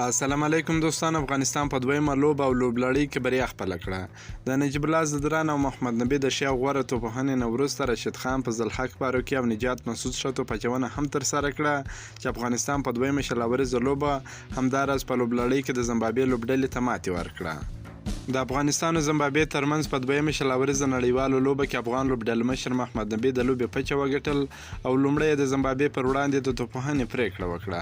السلام علیکم دوستان، افغانستان په دویمه لوبه او لوبلړۍ کې بریا خپله کړه. د نجیب الله ځدران او محمد نبي د ښې او غوره توپوهنې نه وروسته راشد خان، فضل حق فاروقي او نجات مسعود ښه توپ اچونه هم ترسره کړه چې افغانستان په دویمه 20 اوریزه لوبه همداراز په لوبلړۍ کې د زمبابې لوبډلې ته ماتې ورکړه. د افغانستان او زمبابې ترمنځ په دویمه 20 اوریزه نړیواله لوبه کې افغان لوبډلمشر محمد نبي د لوبې پچه وګټل او لومړی یې د زمبابې پر وړاندې د توپوهنې پرېکړه وکړه.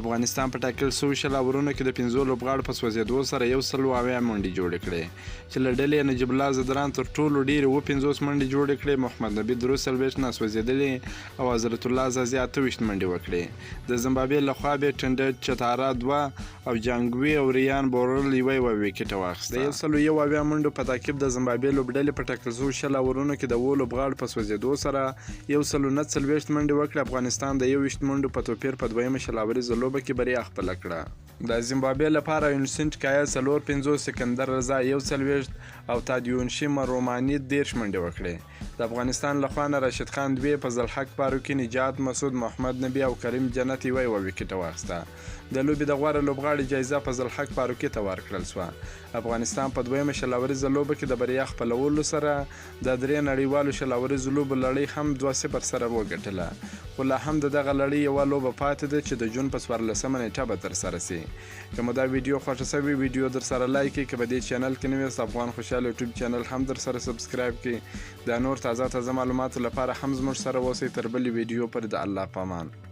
افغانستان په ټاکل شوو 20 اورونو کې د پنځو لوبغاړو په سوځېدو سره 170 منډې جوړې کړې چې له ډلې یې نجیب الله ځدران تر ټولو ډېرې 57 منډې جوړې کړې، محمد نبي 43 ناسوځېدلې او حضرت الله ځاځي 28 منډې وکړې. د زمبابې له خوا بې ټنډه چتارا دوه او جانګوي او ریان بورل یوه یوه ویکټه واخیسته. د 171 منډو په تعقیب د زمبابې لوبډلې په ټاکل شوو 20 اورونو کې د اوو لوبغاړو په سوځېدو سره 149 منډې وکړې. افغانستان د 21 منډو په توپیر په دویمه 20 اوریزه لوبه کې بریا خپله کړه. د زمبابوې لپاره انسنټ کایا 54، سکندر رضا 41 او تادیونشي مروماني 30 منډې وکړې. د افغانستان له خوا نه راشد خان دوې، فضل حق فاروقي، نجات مسعود، محمد نبي او کریم جنت یوه یوه ویکټه واخیسته. د لوبې د غوره لوبغاړي جایزه فضل حق فاروقي ته ورکړل شوه. افغانستان په دویمه 20 اوریزه لوبه کې د بریا خپلولو سره د درې نړیوالو 20 اوریزو لوبو لړۍ هم 2-0 سره وګټله، خو لا هم د دغه لړۍ یوه لوبه پاتې ده چې د جون په 14مه نېټه به ترسره شي. که مو دا ویډیو خوښه شوې، ویډیو در سره لایک کړئ. که په دې چینل کې نوي یاست، افغان خوشحال یوټیوب چینل هم در سره subscribe کړئ. د نور تازه تازه معلوماتو لپاره هم زموږ سره اوسئ. تر بلې ویډیو پر د الله پامان.